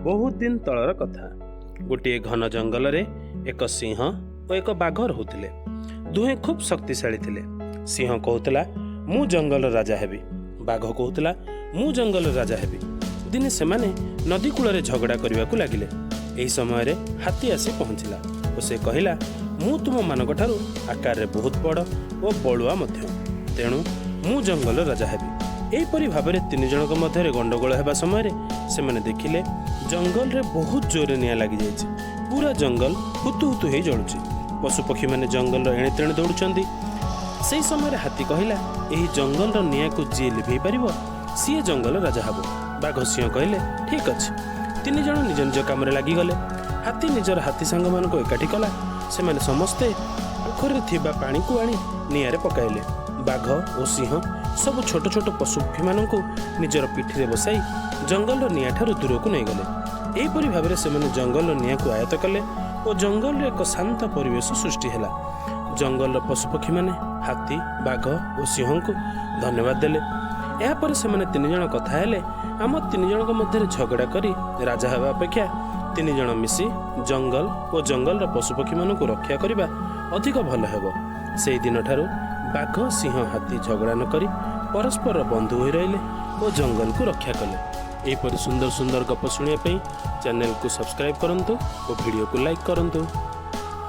ବହୁତ ଦିନ ତଳର କଥା। ଗୋଟିଏ ଘନ ଜଙ୍ଗଲରେ ଏକ ସିଂହ ଓ ଏକ ବାଘ ରହୁଥିଲେ। ଦୁହେଁ ଖୁବ୍ ଶକ୍ତିଶାଳୀ ଥିଲେ। ସିଂହ କହୁଥିଲା, ମୁଁ ଜଙ୍ଗଲର ରାଜା ହେବି। ବାଘ କହୁଥିଲା, ମୁଁ ଜଙ୍ଗଲର ରାଜା ହେବି। ଦିନେ ସେମାନେ ନଦୀ କୂଳରେ ଝଗଡ଼ା କରିବାକୁ ଲାଗିଲେ। ଏହି ସମୟରେ ହାତୀ ଆସି ପହଞ୍ଚିଲା ଓ ସେ କହିଲା, ମୁଁ ତୁମମାନଙ୍କଠାରୁ ଆକାରରେ ବହୁତ ବଡ଼ ଓ ବଳୁଆ ମଧ୍ୟ, ତେଣୁ ମୁଁ ଜଙ୍ଗଲର ରାଜା ହେବି। ଏହିପରି ଭାବରେ ତିନି ଜଣଙ୍କ ମଧ୍ୟରେ ଗଣ୍ଡଗୋଳ ହେବା ସମୟରେ ସେମାନେ ଦେଖିଲେ, ଜଙ୍ଗଲରେ ବହୁତ ଜୋରରେ ନିଆଁ ଲାଗିଯାଇଛି। ପୁରା ଜଙ୍ଗଲ ହୁତୁ ହୁତୁ ହେଇ ଜଳୁଛି। ପଶୁପକ୍ଷୀମାନେ ଜଙ୍ଗଲର ଏଣେ ତେଣେ ଦୌଡ଼ୁଛନ୍ତି। ସେହି ସମୟରେ ହାତୀ କହିଲା, ଏହି ଜଙ୍ଗଲର ନିଆଁକୁ ଯିଏ ଲିଭେଇ ପାରିବ, ସିଏ ଜଙ୍ଗଲ ରାଜା ହେବ। ବାଘ, ସିଂହ କହିଲେ, ଠିକ୍ ଅଛି। ତିନି ଜଣ ନିଜ ନିଜ କାମରେ ଲାଗିଗଲେ। ହାତୀ ନିଜର ହାତୀ ସାଙ୍ଗମାନଙ୍କୁ ଏକାଠି କଲା। ସେମାନେ ସମସ୍ତେ ପୋଖରୀରେ ଥିବା ପାଣିକୁ ଆଣି ନିଆଁରେ ପକାଇଲେ। ବାଘ ଓ ସିଂହ ସବୁ ଛୋଟ ଛୋଟ ପଶୁପକ୍ଷୀମାନଙ୍କୁ ନିଜର ପିଠିରେ ବସାଇ ଜଙ୍ଗଲର ନିଆଁଠାରୁ ଦୂରକୁ ନେଇଗଲେ। ଏହିପରି ଭାବରେ ସେମାନେ ଜଙ୍ଗଲର ନିଆଁକୁ ଆୟତ୍ତ କଲେ ଓ ଜଙ୍ଗଲରେ ଏକ ଶାନ୍ତ ପରିବେଶ ସୃଷ୍ଟି ହେଲା। ଜଙ୍ଗଲର ପଶୁପକ୍ଷୀମାନେ ହାତୀ, ବାଘ ଓ ସିଂହଙ୍କୁ ଧନ୍ୟବାଦ ଦେଲେ। ଏହାପରେ ସେମାନେ ତିନି ଜଣ କଥା ହେଲେ, ଆମ ତିନି ଜଣଙ୍କ ମଧ୍ୟରେ ଝଗଡ଼ା କରି ରାଜା ହେବା ଅପେକ୍ଷା ତିନି ଜଣ ମିଶି ଜଙ୍ଗଲ ଓ ଜଙ୍ଗଲର ପଶୁପକ୍ଷୀମାନଙ୍କୁ ରକ୍ଷା କରିବା ଅଧିକ ଭଲ ହେବ। ସେହି ଦିନଠାରୁ ବାଘ, ସିଂହ, ହାତୀ ଝଗଡ଼ା ନ କରି ପରସ୍ପରର ବନ୍ଧୁ ହୋଇ ରହିଲେ ଓ ଜଙ୍ଗଲକୁ ରକ୍ଷା କଲେ। ଏହିପରି ସୁନ୍ଦର ସୁନ୍ଦର ଗପ ଶୁଣିବା ପାଇଁ ଚ୍ୟାନେଲକୁ ସବସ୍କ୍ରାଇବ୍ କରନ୍ତୁ ଓ ଭିଡ଼ିଓକୁ ଲାଇକ୍ କରନ୍ତୁ।